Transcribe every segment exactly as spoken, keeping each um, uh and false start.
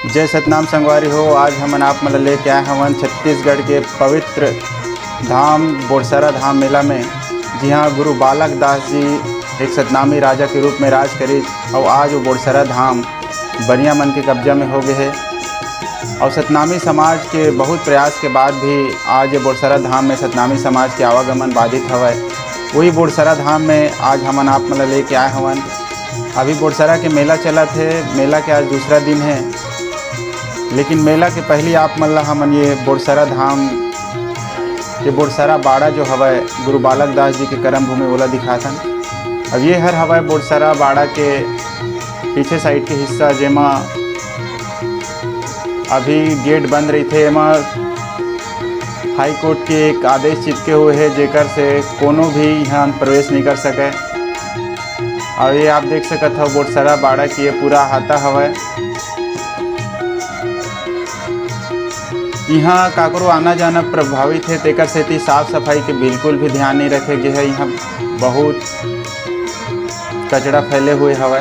जय सतनाम संगवारी हो, आज हमन आप मन ल लेके आए हवन छत्तीसगढ़ के पवित्र धाम बोरसरा धाम मेला में, जिहां गुरु बालक दास जी एक सतनामी राजा के रूप में राज करिस। अउ आज वो बोरसरा धाम बनिया मन के कब्जा में हो गए हे। अउ सतनामी समाज के बहुत प्रयास के बाद भी आज ये बोरसरा धाम में सतनामी समाज के आवागमन बाधित हवय। वही बोरसरा धाम में आज हमन आप मन ल लेके आए हवन। अभी बोरसरा के मेला चलत हे, मेला के आज दूसरा दिन हे, लेकिन मेला के पहली आप मन ला हमन ये बोरसरा धाम, ये बोरसरा बाड़ा जो हवय गुरु बालक दास जी के करम भूमि, ओला दिखाथन। अब ये हर हवय बोरसरा बाड़ा के पीछे साइड के हिस्सा, जेमा अभी गेट बंद रहिथे। एमा हाई कोर्ट के एक आदेश चिपके हुए हे, जेकर से कोनो भी यहाँ प्रवेश नहीं कर सके। और ये आप देख सकत हव बोरसरा बाड़ा के ये पूरा हाता हवय। यहाँ काकरो आना जाना प्रभावित हे, तेकर सेती साफ सफाई के बिल्कुल भी ध्यान नहीं रखे गे हे। यहाँ बहुत कचरा फैले हुए हवय।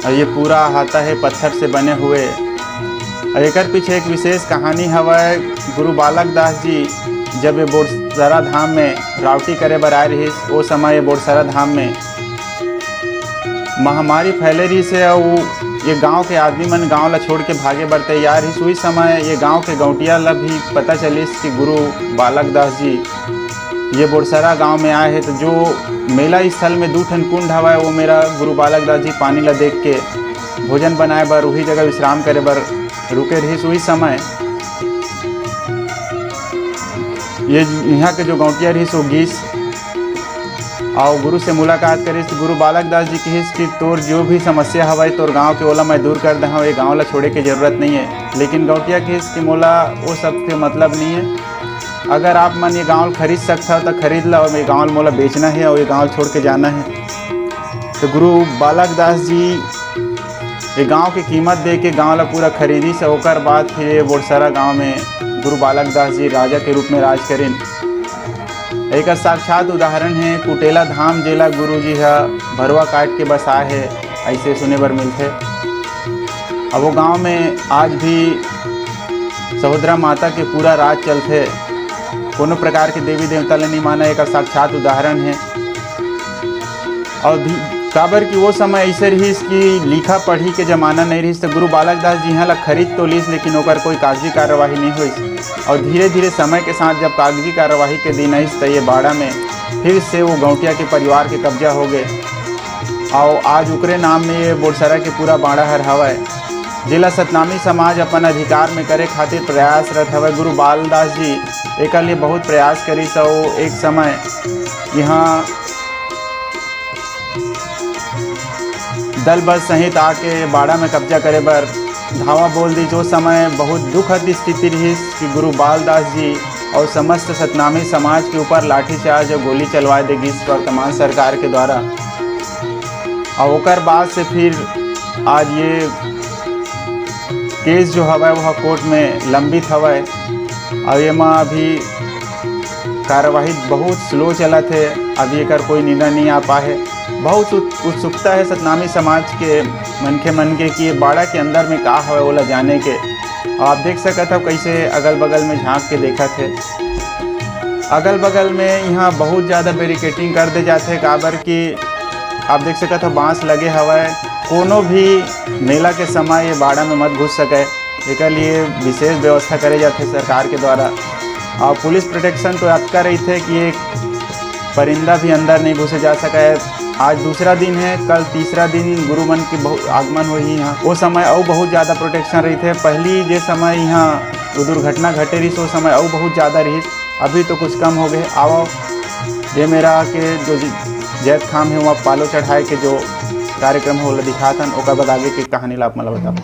और ये पूरा हाता हे पत्थर से बने हुए। और एकर पीछे एक विशेष कहानी हवय। गुरु बालक दास जी जब ये बोरसरा धाम में रावटी करे बर आए रहिस, ओ समय ये बोरसरा धाम में महामारी फैले रहिस हे, अउ ये गांव के आदमी मन गांव ला छोड़ के भागे बर तैयार रहिस। उही समय ये गांव के गौंटिया ला भी पता चलिस कि गुरु बालक दास जी ये बोरसरा गांव में आए हे, तो जो मेला स्थल में दू ठन कुंड हवय, वो मेरा गुरु बालक दास जी पानी ला देख के भोजन बनाए बर, उही जगह विश्राम करे बर रुके रहिस। उही समय ये यहाँ के जो गौंटिया रहिस, वो गिस अउ गुरु से मुलाकात करिस। गुरु बालक दास जी कहिस कि तोर जो भी समस्या हवय तोर गांव के, ओला मैं दूर कर देहूँ, ये गांव ला छोड़े के जरूरत नहीं है। लेकिन गौंटिया कहिस कि मोला वो सब के मतलब नहीं है, अगर आप मन ये गांव खरीद सकथव तो खरीद ला, और ये गांव मोला बेचना है और ये गांव छोड़ के जाना है। तो गुरु बालक दास जी ये गांव के कीमत दे के गांव ला पूरा खरीदिस। ओकर बाद फिर ये बोरसरा गांव में गुरु बालक दास जी राजा के रूप में राज करिन। एकर साक्षात उदाहरण है कुटेला धाम, जेला गुरु जी ह भरवा काट के बसाए है, ऐसे सुने बर मिलथे। अब वो गांव में आज भी सहोदरा माता के पूरा राज चलथे, कोनो प्रकार के देवी देवता ले नहीं माना, एकर साक्षात उदाहरण है। और भी काबर कि वो समय ऐसे रहिस कि लिखा पढ़ी के जमाना नहीं रहिस, तो गुरु बालक दास जी यहाँ ला खरीद तो लीस, लेकिन ओकर कोई कागजी कार्यवाही नहीं होइस। और धीरे धीरे समय के साथ जब कागजी कार्यवाही के दिन आइस, तो ये बाड़ा में फिर से वो गौंटिया के परिवार के कब्जा हो गए। और आज ओकरे नाम में ये बोरसरा के पूरा बाड़ा हर हवय, जेला सतनामी समाज अपन अधिकार में करे खातिर प्रयासरत हवय। गुरु बालदास जी एकर लिए बहुत प्रयास करिस, अउ एक समय यहाँ दल बल सहित आके बाड़ा में कब्जा करे बर धावा बोल दी। जो समय बहुत दुखद स्थिति रहिस कि गुरु बालदास जी और समस्त सतनामी समाज के ऊपर लाठीचार्ज और गोली चलवा दे गिस वर्तमान सरकार के द्वारा। और ओकर बाद से फिर आज ये केस जो हवय वह कोर्ट में लंबित हवय और एमा अभी कार्यवाही बहुत स्लो चलत हे, अभी एकर कोई निर्णय नहीं आ पाए हे। बहुत उत-, उत्सुकता है सतनामी समाज के मनखे मन के कि ये बाड़ा के अंदर में का हवय ओला जाने के। आप देख सकत हव कैसे अगल बगल में झांक के देखत हे। अगल बगल में यहाँ बहुत ज़्यादा बैरिकेडिंग कर दे जाथे, काबर कि आप देख सकत हव बांस लगे हवय, कोनो भी मेला के समय ये बाड़ा में मत घुस सके। एकर लिए विशेष व्यवस्था करे जाथे सरकार के द्वारा। और पुलिस प्रोटेक्शन तो अतका रहिथे कि एक परिंदा भी अंदर नहीं घुसे जा सके। आज दूसरा दिन है, कल तीसरा दिन गुरु मन के बहु-, आगमन होही यहाँ। वो समय अउ बहुत ज़्यादा प्रोटेक्शन रहिथे। पहली जे समय यहाँ वो दुर्घटना घटे रहिस, वो समय अउ बहुत ज़्यादा रहिस। अभी तो कुछ कम हो गए। आवो, ये मेरा के जो जि-, जैतखाम है, वहाँ पालो चढ़ाए के जो कार्यक्रम है, ओला दिखाथन, ओकर बाद आगे के कहानी ला आप मन ला बताओ।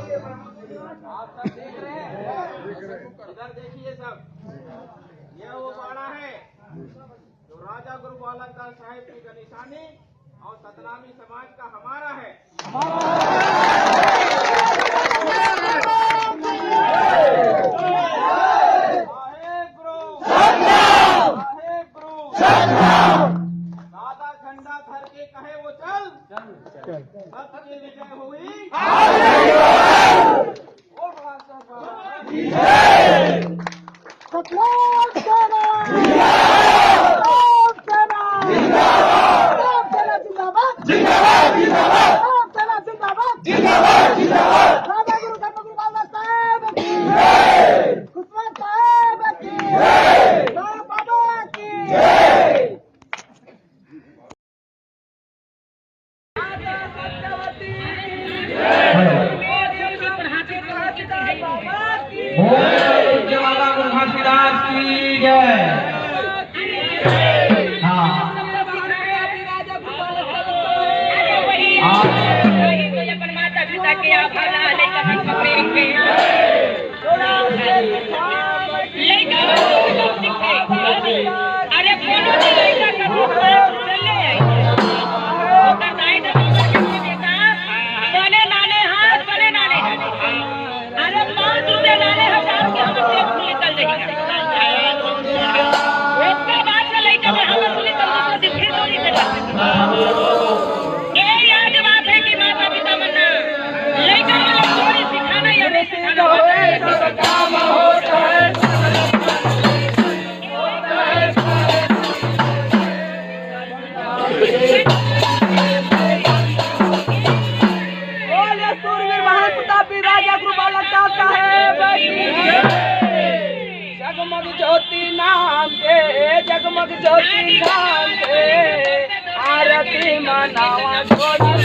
आप सब देख रहे हैं? इधर देखिए सब, यह वो बाड़ा है जो राजा गुरु बालक दास साहेब जी का निशानी और सतनामी समाज का हमारा है। साहेब गुरु, साहेब गुरु, दादा झंडा धर के कहे वो चल, सत्य की विजय हुई। सतनाम सेना! सतनाम सेना! सतनाम सेना जिंदाबाद! जिंदाबाद, जिंदाबाद! सतनाम सेना जिंदाबाद! जिंदाबाद, जिंदाबाद! राजा गुरु धर्म गुरु बालक साहेब की जय! कुशवाहा साहेब की जय! बाबा की जय! बोल जवाला घासीदास की जय। हाँ। आप लइका मन के कुछ सीखे। अरे कोनो भी लइका का कुछ बात चले आई। ओकर दाई ददा मन के बेटा, बने नाने हाथ, बने नाने हाथ। अरे पाँच रुपया नाने हजार के हम जेब से निकल जाई। ओकर बाद से लइका में हम असली तंदुरुस्ती फिर थोड़ी देता। ए याद बात है कि माता पिता मन ना लइका मन ला थोड़ी सिखाना या नहीं सिखाना। बोले सूरवीर महान प्रतापी राजा गुरु बालक दास साहेब की जय। जगमग ज्योति नाम के, जगमग ज्योति नाम के, आरती मनावा जोड़ी।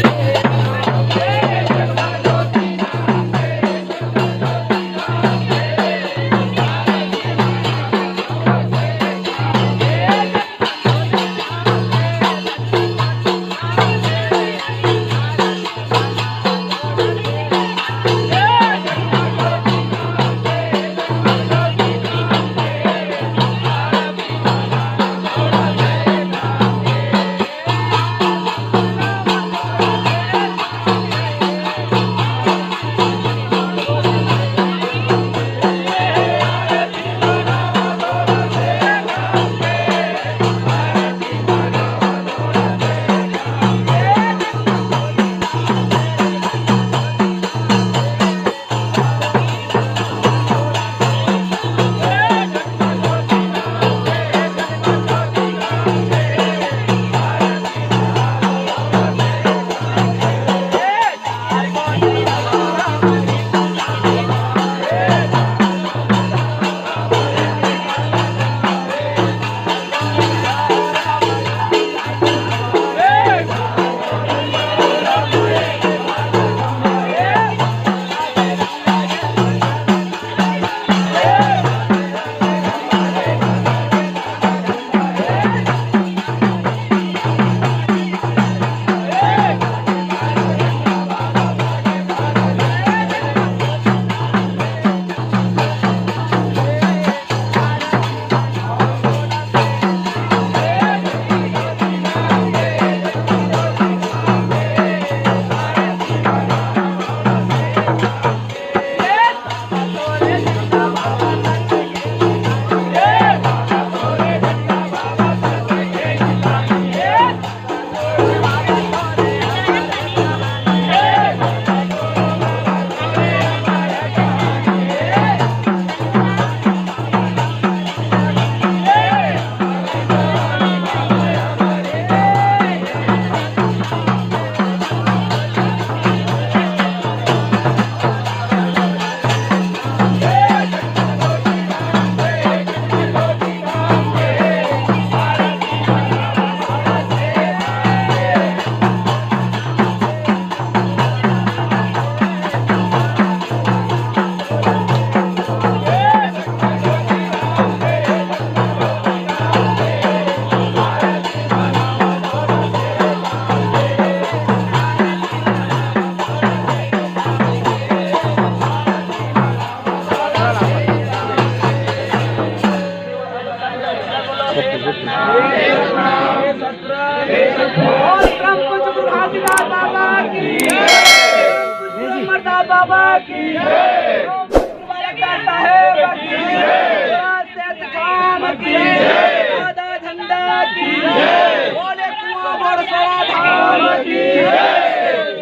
की जय। गुरु बालक दास साहेब की जय। सेठ धाम की जय। दादा झंडा की जय। बोले कुआं बरसोरा धाम की जय।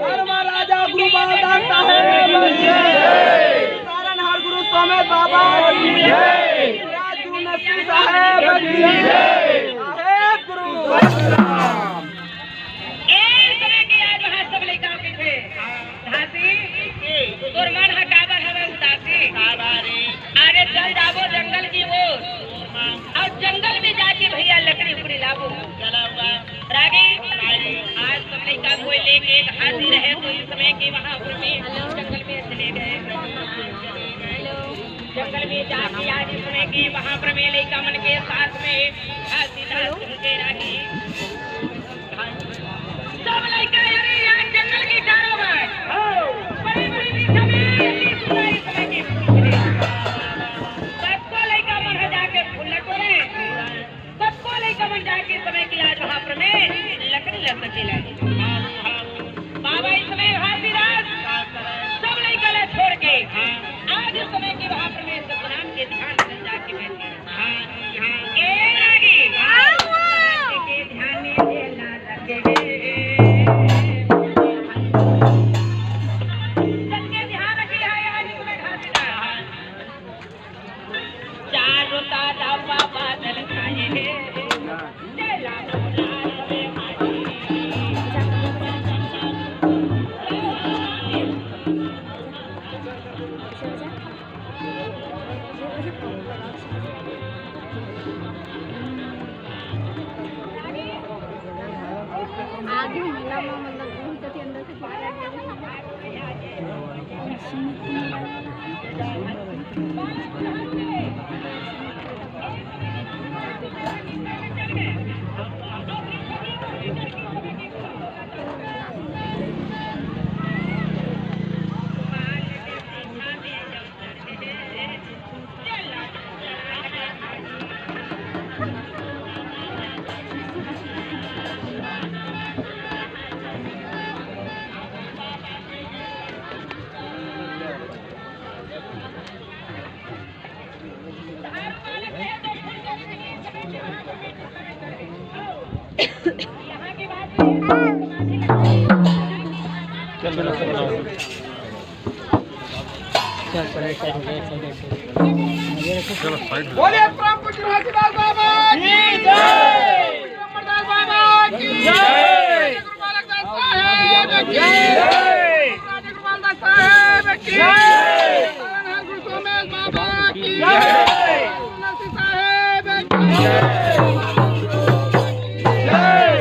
धर्म राजा गुरु बालक दास साहेब की जय। तारनहार गुरु सोमेश बाबा की जय। राजू नसी साहेब की जय। साहेब गुरु। ए समय के आज वहाँ सब लइका के थे। घासी, तोर मन ह काबर हवय उदासी? आगे चल जाबो जंगल की ओर, अउ जंगल में जाके भैया लकड़ी उकड़ी लाबो। रागी, आज सब लइका कोई लेके एक हाथी रहे, तो इस समय के वहाँ पर में जंगल में चले गए। जंगल में जाके आज इस समय के वहाँ पर में लइका मन के साथ में घासीदास उनके रागी। सब लइका यानी यहाँ जंगल के चारों ओर, बड़ी-बड़ी वृक्ष में इस समय के फूल खिले। सबको लइका मन ह जाके फूल ल टोरे, सबको लइका मन जाके समय के आज वहाँ पर में लकड़ी लग सकेला। बाबा इस समय घासीदास सब लइका ला छोड़ के आज इस समय के वहाँ पर में सतनाम के ध्यान में जाके बैठे। आगे मेला में मतलब बहुत कति अंदर से चलो, साइड हो गया, साइड हो गया। बोलिए परम पूज्य राजीदास बाबा की जय। परम प्रधान बाबा की जय। गुरु बालक दास साहेब की जय। गुरु बालक दास साहेब की जय। गुरु सोमेश बाबा की जय। गुरु नरसिंह साहेब की जय। जय।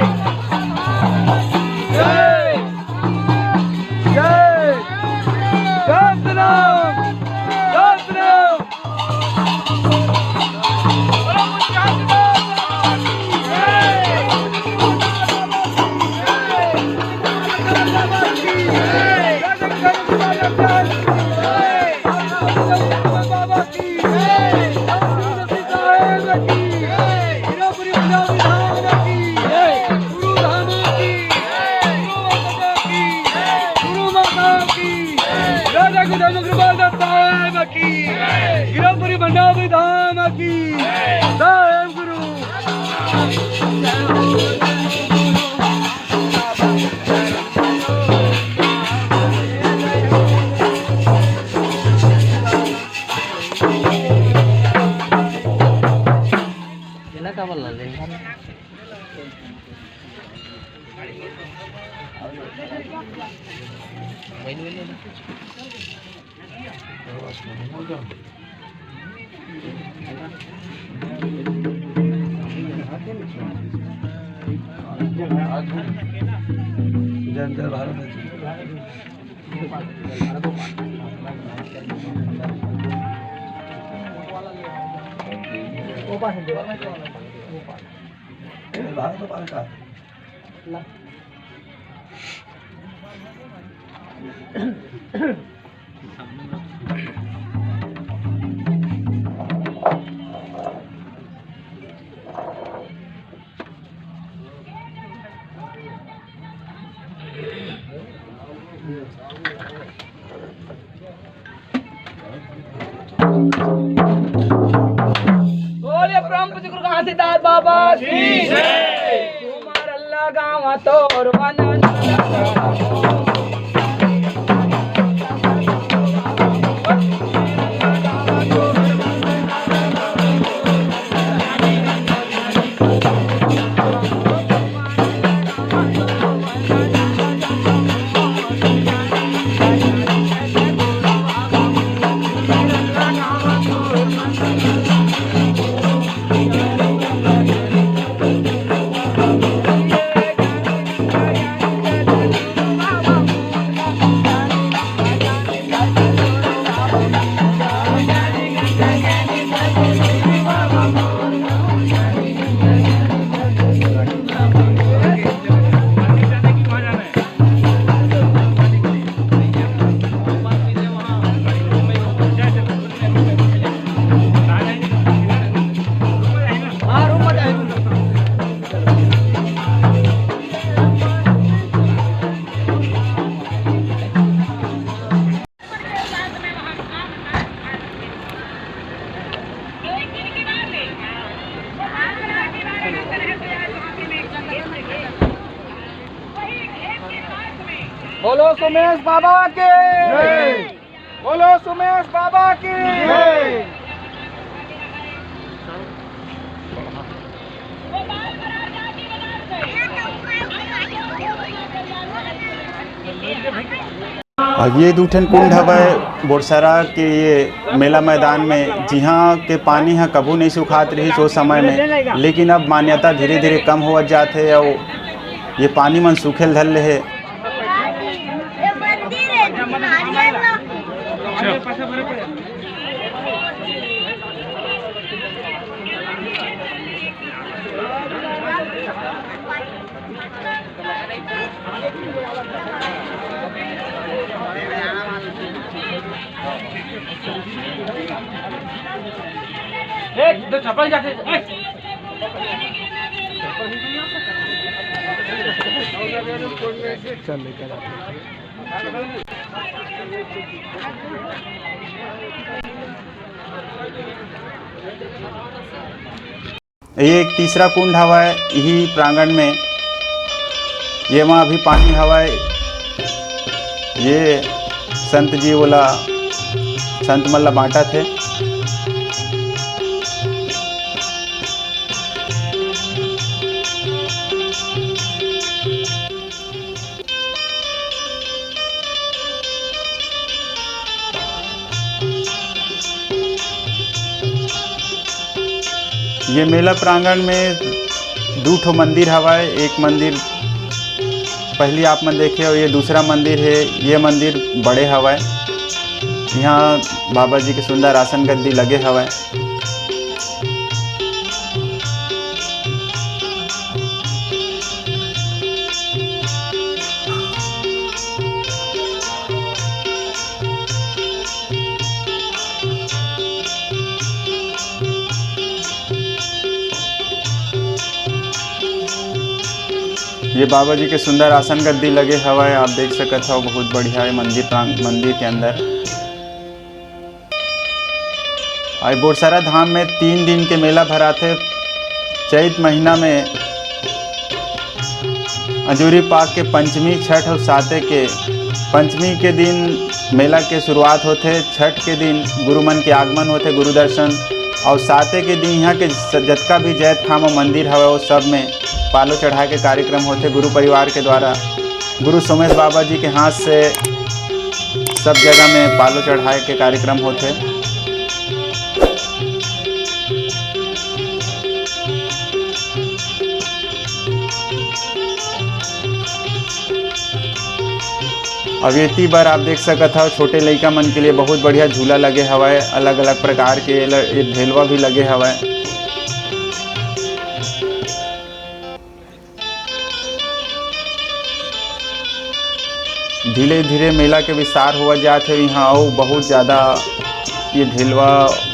जय। जय। जय श्री राम। जय श्री राम। राजा गुरु धर्म कृपाल दास साहेब की, हीरापुरी भंडारी धाम की, साहेब गुरु। जय जय भारत। भारत सरकार। गुरु घासीदास बाबा की जय। तुम्हार अल्लाह गावा तोर वंदन। बोलो सुमेश बाबा की। बोलो सुमेश बाबा की। अउ ये दू ठन कुंड हवय बोरसरा के ये मेला मैदान में, जिहाँ के पानी ह कभू नइ सुखात रिहिस ओ समय में, लेकिन अब मान्यता धीरे-धीरे कम होवत जात हे अउ ये पानी मन सूखे ल धर ले हे। ये एक तीसरा कुंड हवय इही प्रांगण में, ये मा अभी पानी हवय। ये संत जी ओला, संत मन ला बांटत हे। ये मेला प्रांगण में दू ठो मंदिर हवय। एक मंदिर पहली आप मन देखे हो, ये दूसरा मंदिर हे। ये मंदिर बड़े हवय। यहाँ बाबा जी के सुंदर आसन गद्दी लगे हवय। ये बाबा जी के सुंदर आसन गद्दी लगे हवय, आप देख सकत हव, बहुत बढ़िया हे मंदिर प्रांग-, मंदिर के अंदर। अउ बोरसरा धाम में तीन दिन के मेला भराथे। चैत महीना में अंजूरी पाख के पंचमी, छठ अउ साते के, पंचमी के दिन मेला के शुरुआत होथे, छठ के दिन गुरु मन के आगमन होथे, गुरु दर्शन, अउ साते के दिन यहाँ के स-, जतका भी जैतखाम मंदिर हवय, वो सब में पालो चढ़ाए के कार्यक्रम होथे गुरु परिवार के द्वारा। गुरु सोमेश बाबा जी के हाथ से सब जगह में पालो चढ़ाए के कार्यक्रम होथे। अउ एती बर आप देख सकत हव, छोटे लइका मन के लिए बहुत बढ़िया झूला लगे हवय, अलग-अलग प्रकार के ल-, ये ढेलवा भी लगे हवय। धीरे-धीरे मेला के विस्तार होवत जात हे। इहाँ अउ बहुत ज्यादा ये ढेलवा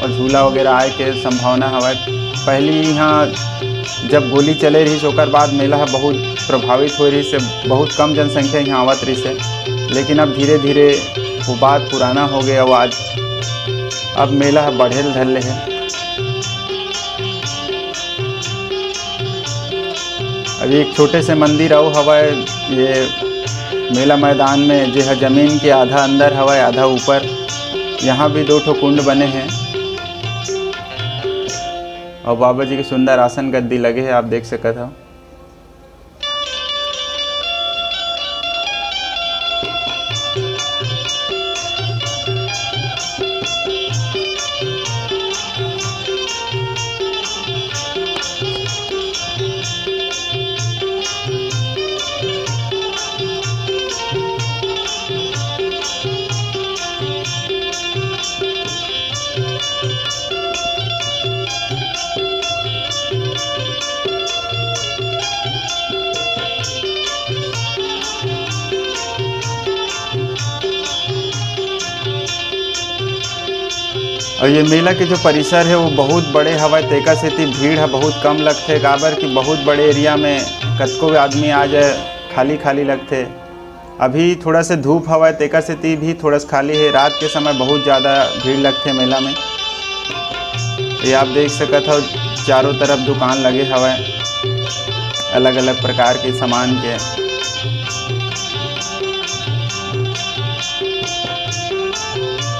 अउ झूला वगैरह आए के संभावना हवय। पहली इहाँ जब गोली चले रहिस, ओकर बाद मेला ह बहुत प्रभावित होए रहिस, से बहुत कम जनसंख्या इहाँ आवत रहिस हे। लेकिन अब धीरे-धीरे वो बात पुराना हो गए, आवाज अब मेला ह बढ़े ल धर ले हे। अभी एक छोटे से मंदिर अउ हवय ये मेला मैदान में, जे ह जमीन के आधा अंदर हवय, आधा ऊपर। यहाँ भी दो ठो कुंड बने हैं। अउ बाबा जी के सुंदर आसन गद्दी लगे हे, आप देख सकत हव। अउ ये मेला के जो परिसर हे, वो बहुत बड़े हवय, तेकर सेती भीड़ ह बहुत कम लगथे, काबर कि बहुत बड़े एरिया में कतको आदमी आ जाए, खाली-खाली लगथे। अभी थोड़ा से धूप हवय, तेकर सेती भी थोड़ा से खाली हे। रात के समय बहुत ज़्यादा भीड़ लगथे मेला में। ये आप देख सकत हव, चारों तरफ दुकान लगे हवय अलग-अलग प्रकार के सामान के।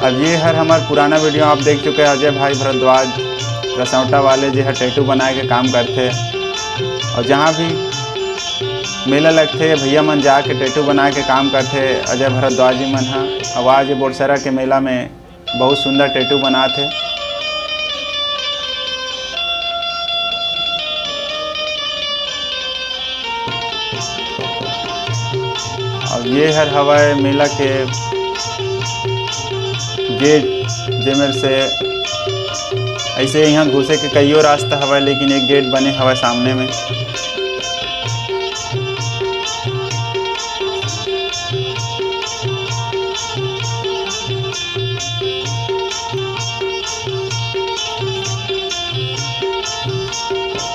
अब ये हर हमार पुराना वीडियो आप देख चुके हैं, अजय भाई भरद्वाज रसौटा वाले, जे हर टैटू बनाए के काम करथे। और जहाँ भी मेला लगथे, भैया मन जाके टैटू बनाए के काम करथे अजय भरद्वाज जी मन ह। अब आज ये बोरसरा के मेला में बहुत सुंदर टैटू बनात हे। अब ये हर हवय मेला के गेट, जेमेर से ऐसे यहाँ घुसे के कईयो रास्ता हवय, लेकिन एक गेट बने हवय सामने में।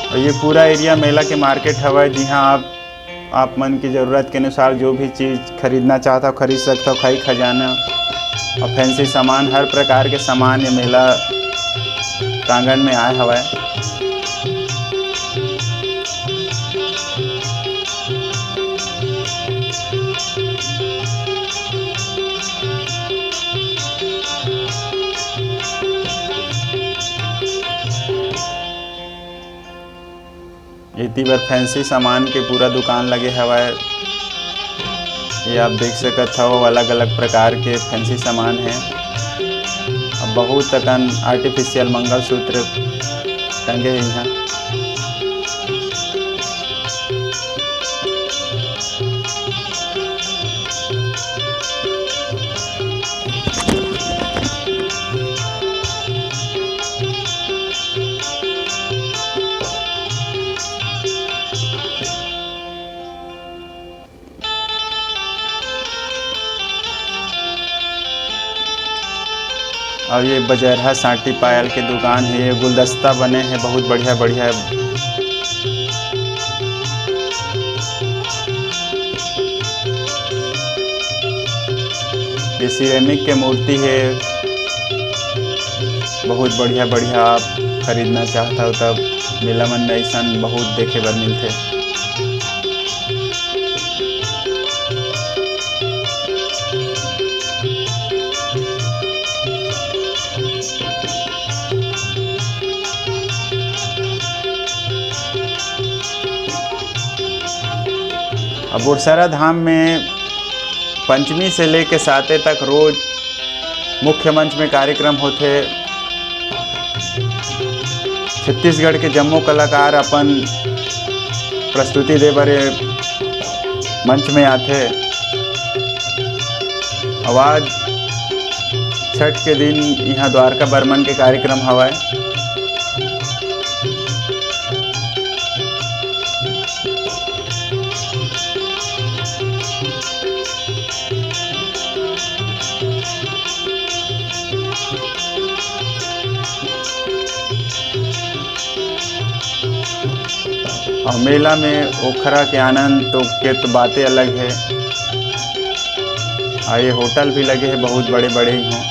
और ये पूरा एरिया मेला के मार्केट हवय, जिहाँ आप, आप मन की ज़रूरत के अनुसार जो भी चीज़ खरीदना चाहत हव, खरीद सकत हव। खाई खजाना और फैंसी सामान, हर प्रकार के सामान ये मेला प्रांगण में आए हवय। एती बर फैंसी सामान के पूरा दुकान लगे हवय। ये आप देख सकत हव, अलग-अलग प्रकार के फैंसी सामान हे। अब बहुत अकन आर्टिफिशियल मंगलसूत्र टंगे हे इहाँ। और ये बजरहा सांटी पायल के दुकान हे, ये गुलदस्ता बने हे बहुत बढ़िया बढ़िया। ये सिरेमिक के मूर्ति हे, बहुत बढ़िया बढ़िया। आप खरीदना चाहत हव तब मेला मन में ऐसन बहुत देखे बर मिलथे। अब बोरसरा धाम में पंचमी से लेके साते तक रोज मुख्य मंच में कार्यक्रम होथे। छत्तीसगढ़ के जम्मो कलाकार अपन प्रस्तुति दे बर ये मंच में आथे। अउ आज छठ के दिन इहाँ द्वारका बर्मन के कार्यक्रम हवय। अउ मेला में ओखरा के आनंद तो के तो बातें अलग हे। अउ ये होटल भी लगे हे बहुत बड़े बड़े इहाँ।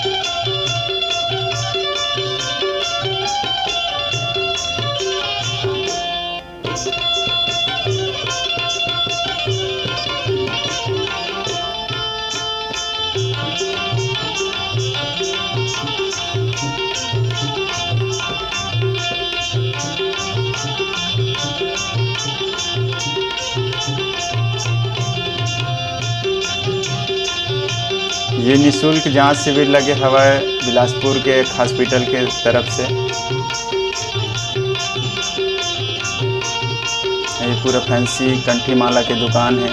ये निशुल्क जांच शिविर लगे हवय बिलासपुर के एक हॉस्पिटल के तरफ से। ये पूरा फैंसी कंठी माला के दुकान है।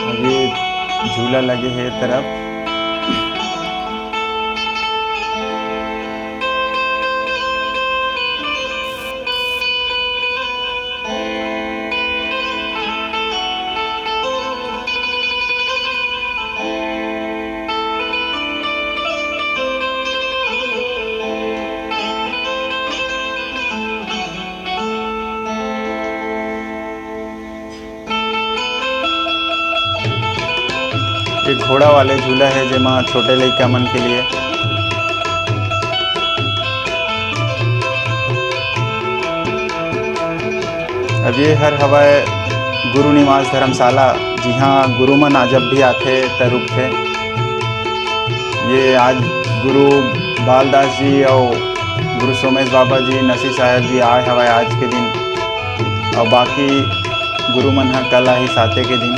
अभी झूला लगे है तरफ। एक घोड़ा वाले झूला है, जेमा छोटे लइका मन के लिए। अब ये हर हवय गुरु निवास धर्मशाला, जिहाँ गुरु मन आ जब भी आथे त रुकथे। ये आज गुरु बालदास जी अउ गुरु सोमेश बाबा जी, नसी साहब जी आए हवय आज के दिन, अउ बाकी गुरु मन ह कल आही साते के दिन।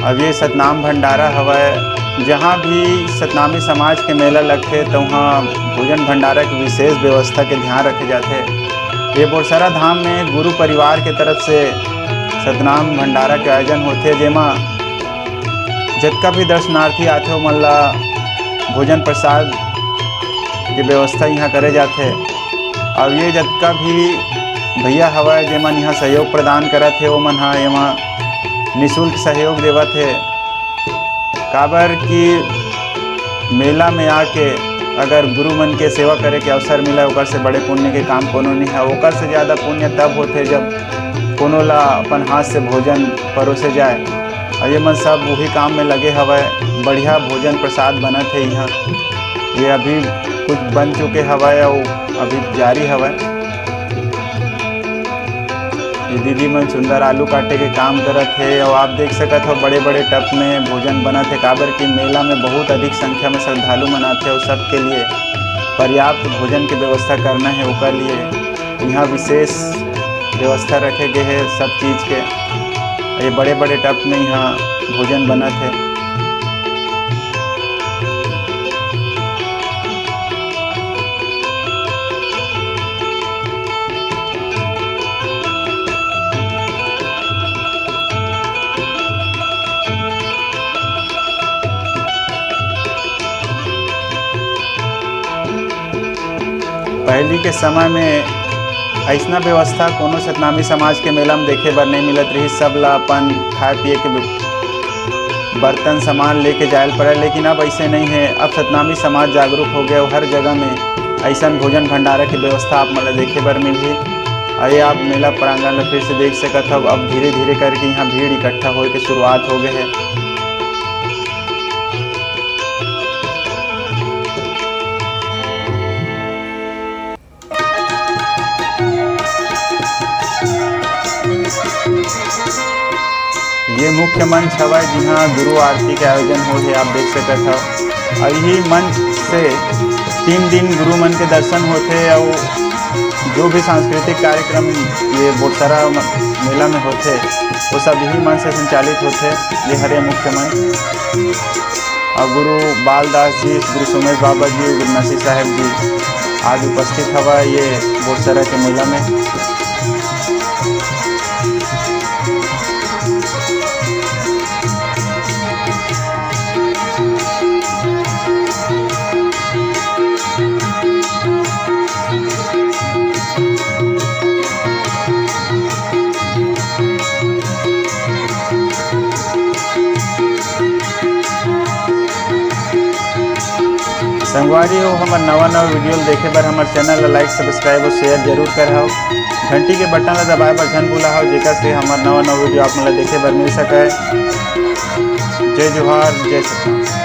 अब ये सतनाम भंडारा हवय, जहाँ भी सतनामी समाज के मेला लगथे, त उहाँ भोजन भंडारा के विशेष व्यवस्था के ध्यान रखे जाथे। ये बोरसरा धाम में गुरु परिवार के तरफ से सतनाम भंडारा के आयोजन होथे, जेमा जतका भी दर्शनार्थी आथे, ओमन ला भोजन प्रसाद के व्यवस्था इहाँ करे जाथे। अउ ये जतका भी भैया हवय, जेमन इहाँ सहयोग प्रदान करत हे, ओमन ह एमा निशुल्क सहयोग देवत हे। काबर कि मेला में आके अगर गुरु मन के सेवा करे के अवसर मिले, ओकर से बड़े पुण्य के काम कोनो नहीं है। ओकर से ज़्यादा पुण्य तब होथे, जब कोनो ला अपन हाथ से भोजन परोसे जाए। अउ ये मन सब उही काम में लगे हवय, बढ़िया भोजन प्रसाद बनत हे इहाँ। ये अभी कुछ बन चुके हवय अउ अभी जारी हवय। ये दीदी मन सुंदर आलू काटे के काम करत हे अउ आप देख सकत हो बड़े-बड़े टब में भोजन बनत हे, काबर कि मेला में बहुत अधिक संख्या में श्रद्धालु मन आथे अउ सबके लिए पर्याप्त भोजन के व्यवस्था करना है, ओकर लिए इहाँ विशेष व्यवस्था रखे गे हे सब चीज के। ये बड़े-बड़े टब में इहाँ भोजन बनत हे। पहिली के समय में अइसना व्यवस्था कोनो सतनामी समाज के मेला में देखे बर नइ मिलत रिहिस। सब ला अपन खाए पिए के बर्तन सामान लेके जाए ल पड़े, लेकिन अब अइसे नइ हे। अब सतनामी समाज जागरूक हो गए, हर जगह में अइसन भोजन भंडारा के व्यवस्था आप मन ला देखे बर मिलही। अउ ये आप मेला प्रांगण ला फिर से देख सकत हव, अब धीरे धीरे करके इहाँ भीड़ इकट्ठा होए के शुरुआत हो गए हे। ये मुख्य मंच हवय, जिहाँ गुरु आरती के आयोजन होत हे, आप देख सकत हव। अउ यही मंच से तीन दिन गुरु मन के दर्शन होथे अउ जो भी सांस्कृतिक कार्यक्रम ये बोरसरा म-, मेला में होथे, वो सब यही मंच से संचालित होथे। ये हरे मुख्य मंच। अउ गुरु बालदास जी, गुरु सोमेश बाबा जी, गुरु नसी साहेब जी आज उपस्थित हवय ये बोरसरा के मेला में। संगवारी हो, हमर नवा नवा video ल देखे बर हमर channel ला like, subscribe अउ share जरूर करहव। घंटी के button ला दबाए बर झन भूलाहव, जेकर से हमर नवा नवा video आप मन ला देखे बर मिल सकय। जय जोहार, जय छत्तीसगढ़।